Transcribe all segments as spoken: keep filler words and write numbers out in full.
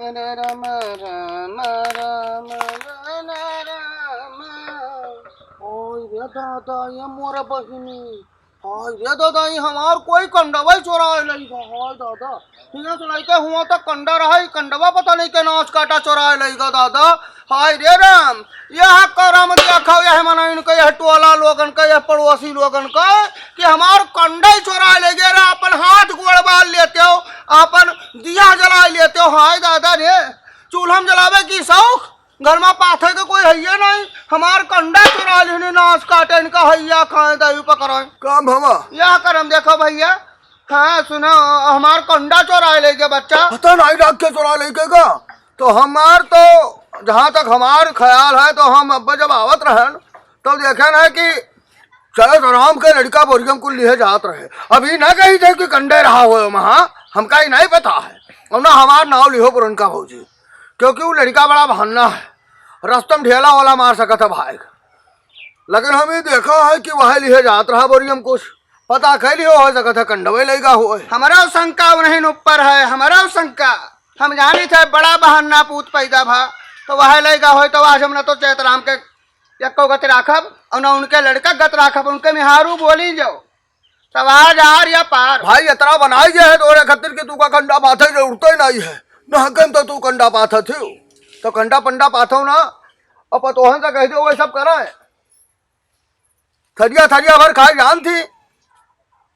हरे राम, राम, राम, राम, राम। ओए रे दादा, ये मोर बहिनी। हाय रे दादा, ये हमार कोई कंडवा ही चोराए लइगा। हाय दादा, हियाँ से लइके हुआँ तक कंडा रहा, ई कंडवा पता नहीं के नास काटा चोराए लइगा दादा। हाय रे राम, यह करम देखो, यह मनइन के, यह टोला लोगन के, यह पड़ोसी लोगन के, कि हमार कंडा ही चोराए लइगे रे, अपन हाथ गोड़ बाल लेते हो, अपन दिया जलाए लेते हो। हाय दादा रे, चूल्हा में जलावे की शौक, घर में पाथे के कोई हइये नहीं, हमार कंडा चुरा लेने, नास काटे इनका, हइया खाए, दही पकड़ाए। काम हवा। यह करम देखो भइया, हाँ सुनो, हमार कंडा चुराए लइगे बच्चा। पता नहीं डाक के चुरा लइगे का? तो हमार तो, जहाँ तक हमार ख्याल है, तो हम अब जब आवत रहन, तब देखे ना कि चैतराम के लड़िका बोरियम कुल लिहे जात रहे। अब ई ना कही थे कि कंडे रहा होए वहाँ, हमका ई नहीं पता है। और ना हमार नाव लिहो पुरनका भौजी, क्योंकि उ लड़िका बड़ा बहन्ना है, रस्ता में ढेला वाला मार सकत है भाई। लेकिन हम ई देखा है कि वह लिहे जात रहा बोरियम कुछ, पता कैली हो, हो सकत है कंडवे लइगा होए। हमरो शंका उन्हीं ऊपर है, हमरो शंका। हम जानी थे बड़ा बहन्ना पूत पैदा भा, तो वह लइगा होए, तो आज हम ना तो चैतराम के यक्को गत राखब, और ना उनके लड़का गत राखब, उनके मेहारू बोली जाओ। तब आज आर या पार। भाई, इतना बनाई गया है तोरे खातिर कि तू का कंडा पाथे जरूरत ही नहीं है, ना हकम तो तू कंडा पाथा थी, तो कंडा पंडा पाथो ना, और पतोहन से कह दो, वो सब करा है। थरिया थरिया भर खाए जान थी,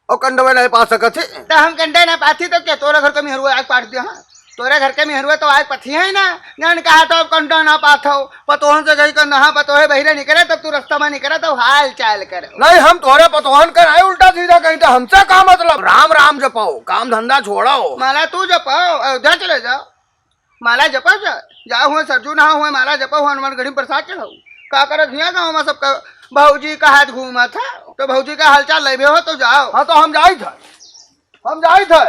और कंडवे नहीं पा सकत थी। तो हम कंडे ना पाथी तो क्या तोरे घर के मेहरुआ आग पाट दिया? हाँ, तोरे घर के मेहरुआ तो आग पथी है ना। जान कहा तो अब कंडा ना पाथो, पतोहन से गई कंडा, हाँ, पतोहे बहिरे निकले, तब तू रास्ता में निकले, तो हाल चाल करो। नहीं, हम तोरे पतोहन के नहीं उल्टा सीधा कहीं, तो हमसे का मतलब? राम राम जपाओ, काम धंधा छोड़ो। माला तू जपाओ, अयोध्या चले जाओ। माला जपो जा, जाओ हुए सरजू नहा हुए, माला जपो हुए, हनुमान गढ़ी में प्रसाद चढ़ाओ। का करत हिया गाँव में सबका भौजी का हाथ घूमा था, तो भौजी का हालचाल लेबे हो तो जाओ। हाँ, तो हम जाई थे, हम जाई थे।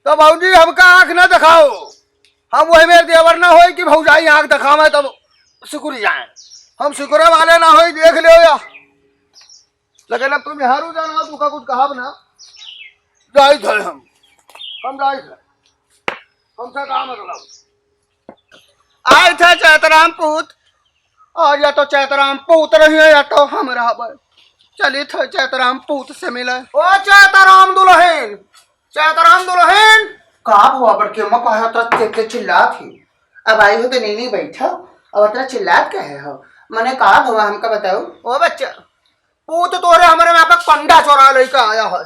तो भौजी हमका आँख ना दिखाओ, हम वही मेरे देवर ना होई कि भौजाई आँख दिखावे तब सिकुरी जाए। हम सिकुरे वाले ना होई, देख लियो या। लेकिन अब तुम हारू जाना, तू का कुछ कहब ना। जाई थे हम, हम जाई थे, हमसे का मतलब? आई थे चैतराम पूत, और या तो चैतराम पूत रही है या तो हम रहबे। चली थे चैतराम पूत से मिले। ओ चैतराम दुल्हन, चैतराम दुल्हन। का भवा बड़की अम्मा, काहे अतरा तेज तेज चिल्लात ही? अब आई हो तो नीनी बैठो, अब अतरा चिल्लात काहे हो? मने का भवा हमका बताओ। ओ बच्चा, पूत तोहरे हमरे में आपका कंडा चोरा लइका आया है।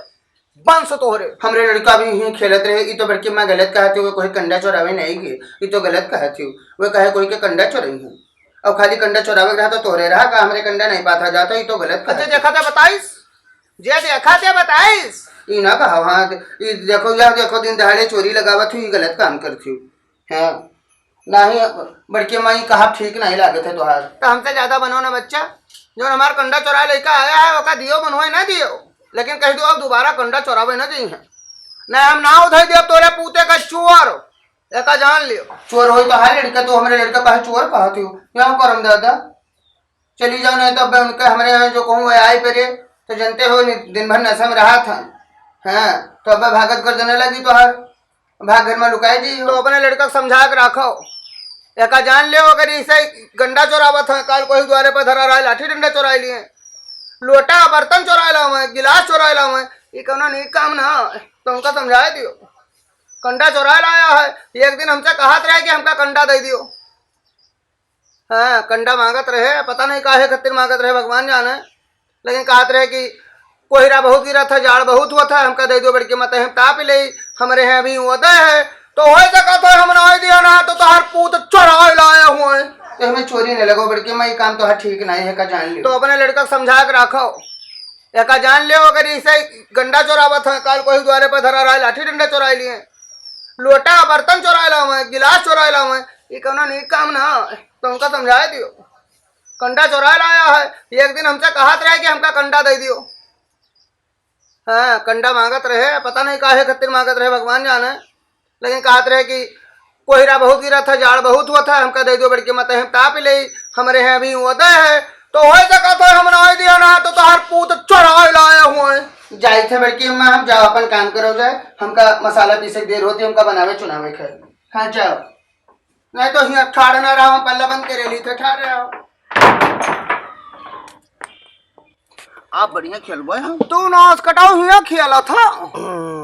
बंस तोहरे। हमरे लड़का भी यहीं खेलत रहे, ई तो बड़की माँ गलत कहत ही, वो कोई कंडा चोरावे नहीं गे, ई तो गलत कहत ही, वो कहे कोई के कंडा चोरई है। अब खाली कंडा चोरावे के रहा तो तोहरे रहा का, हमरे कंडा नहीं पाथा जाता, ई तो गलत कहत अच्छा ही। देखा था बताइस, जे देखा था बताइस। ई ना कहा, हाँ, ई देखो, यह देखो, दिन दहाड़े चोरी लगावत ही, ई गलत काम करत ही। हाँ, नहीं, बड़की माई कहा ठीक नहीं लागत है तोहार। तो हमसे ज्यादा बनो ना बच्चा, जो हमार कंडा चोरा लइका आया है, ओका दियो बनवाए ना दियो, लेकिन कह दो अब दोबारा कंडा चोरावे ना जइहे। नहीं, हम ना उधाई देब तोरे पूते का चोर, एका जान लियो। चोर होई तो हाय लड़का, तू हमरे लड़का कहे चोर कहत हो, क्या करम दादा? चली जाओ, नहीं तो अब उनके हमरे यहाँ जो कहूँ वह आए परे, तो जनते हो नि-, दिन भर नशा में रहा था। हाँ, तो अब भागत कर देने लगी तोहार, भाग घर में लुकाए जी। तो अपने लड़का के समझा के रखो, एका जान लियो, अगर ऐसे ही गंडा चोरावत है, काल कोई द्वारे पर धरा रहा है, लाठी डंडा चोरा लिए, लोटा बर्तन चोरा लावे, गिलास चोरा लावे, ये कौनो नीक काम ना है, तो उनका समझा दियो। कंडा चोरा लाया है, एक दिन हमसे कहत रहे कि हमका कंडा दे दियो। हाँ, कंडा मांगत रहे, पता नहीं काहे खातिर मांगत रहे, भगवान जाने। लेकिन कहत रहे कि कोहरा बहुत गिरा था, जाड़ बहुत हुआ था, हमका दे दो बड़की माँ, हम ताप ले, हमरे हैं अभी ओदे है, तो हो सकत है हम ना दिया ना, तो तोहार पूत चोराए लाया हुआ है। तो हमें चोरी नहीं लगो बड़की माँ, ये काम तोहार ठीक नहीं है, का जान लियो। तो अपने लड़का के समझा के रखो, एका जान लियो, अगर ऐसे गंडा चोरावत है, काल कोई द्वारे पर धरा रहा है, लाठी डंडा चोरा लिए, लोटा बर्तन चोरा लावे, गिलास चोरा लावे, ये कौनो नीक काम ना है, तो उनका समझा दियो। कंडा चोरा लाया है, एक दिन हमसे कहत रहे कि हमका कंडा दे दियो। हाँ, कंडा मांगत रहे, पता नहीं काहे खातिर मांगत रहे, भगवान जाने। लेकिन कहत रहे कि कोहरा बहुत गिरा था, जाड़ बहुत हुआ था, हमका दे दियो बड़की माँ, हम ताप ले, हमरे हैं अभी ओदे है, तो हो सकत है हम ना दिया ना, तो तोहार पूत चोराए लाया हुआ है। जाई थे बड़की अम्मा, हम जाओ अपन काम करो जाए, हमका मसाला पीसे के देर होती, हमका बनावे चुनावे खाए। हाँ, जाओ। नहीं तो हियाँ ठाड़ ना रहा, पल्ला बंद करे ली थे, ठाड़ रहा। आप बढ़िया खेलबे हम। तू नास कटाऊ हियाँ खेला था।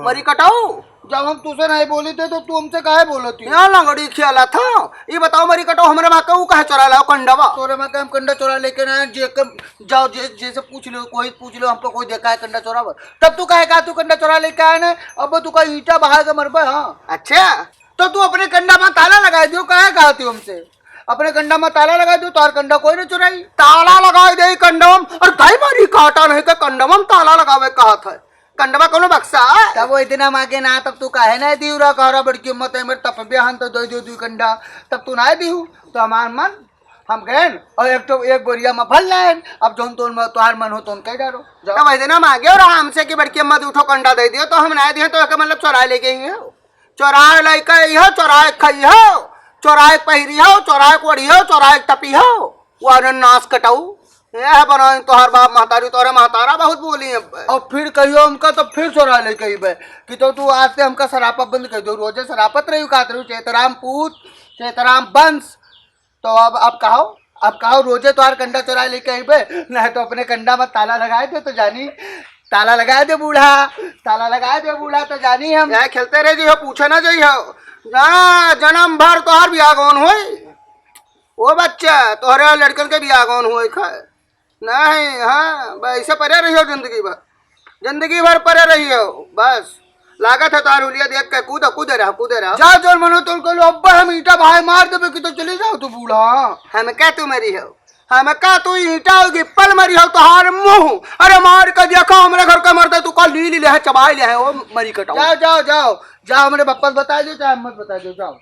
मरी कटाऊ, जब हम तुसे नहीं बोली थे तो तू हमसे काहे बोलत ही? यहाँ लंगड़ी खेला था। ये बताओ मरी कटाऊ, हमरे माँ का ऊ काहे चोरा लाओ कंडवा? तोरे माँ का हम कंडा चोरा लेके ना आए, जे कम, जाओ जे, जे से पूछ लो, कोई पूछ लो, हमको कोई देखा है कंडा चोरावत? तब तू काहे कहा तू कंडा चोरा लेके आए ना? अब तू का ईंटा बहा के मरबे, हाँ। अच्छा, तो तू अपने कंडा में ताला लगाई दियो, काहे कहती हो हमसे? अपने कंडा में ताला लगाई दियो, तोहार कंडा कोई न चुराई। ताला लगाई दे कंडा में, अरे दाई मारी काटा नहीं के कंडा में ताला लगावे कहत है। कंडा में कोनो बक्सा है? तब वो इतना मांगे ना, तब तू काहे ना दियो रा, कहरा बड़की मत है, मेरे तप बिहान तो दे दियो दू कंडा, तब तू ना दियो, तो हमार मन, हम गए न, और एक तो एक बोरिया में भर लाए, अब जौन तोन में तोहार मन हो तोन कह डालो। जाओ। तब इतना मांगे और हमसे कि बड़की अम्मा दू ठो कंडा दे दियो, तो हम ना दिए, तो एकर मतलब चोराए लेके ही हो। चोराए लइके अइहो, चोराए खइहो, चोराए पहिरिहो, चोराए ओढ़िहो, चोराए तपिहो। वारे नास कटाऊ। यह बनाई तोहर बाप महतारी, तोहरे महतारा बहुत बोली है। और फिर कहियो हमका तो फिर चोराए लइके अइबे कि तो तू आज से हमका सरापत बंद कर दो। रोजे सरापत रही, कहत रही, "चेतराम पूत, चेतराम वंश।" तो अब, अब कहो, अब कहो, रोजे तोहार कंडा चोराए लेके अइबे, नहीं तो अपने कंडा में ताला लगाए दे तो जानी, ताला लगाए दे बूढ़ा, ताला लगाए दे बूढ़ा तो जानी हम। क्या खेलते रह जइहो, पूछे ना जइहो। जा, जन्म भर तोहार बियाह गौन होई। ओ बच्चा, तोहरे लड़कन के बियाह गौन होई खा। नहीं, हाँ, बस ऐसे परे रहियो जिंदगी भर। जिंदगी भर परे रहियो, बस। लागत है तोहार हुलिया देख के कूद, कूदे रहो, कूदे रहो। जा जोर मनो तोर कलो, अब्बा हम ईंटा भाई मार देबे कि तो चले जाओ तू बूढ़ा। हमका तू मरी हो, हमका तू ईंटा होगी पल मरी हो, तोहार मुंह। अरे मार के देखो, हमरे घर का मरता तू कल ली, ली ले है, चबाई ले है, ओ मरी कटाऊ। जाओ, जाओ, जाओ, जाओ, हमरे बप्पा से बता दो, चाहे मत बता दो, जाओ।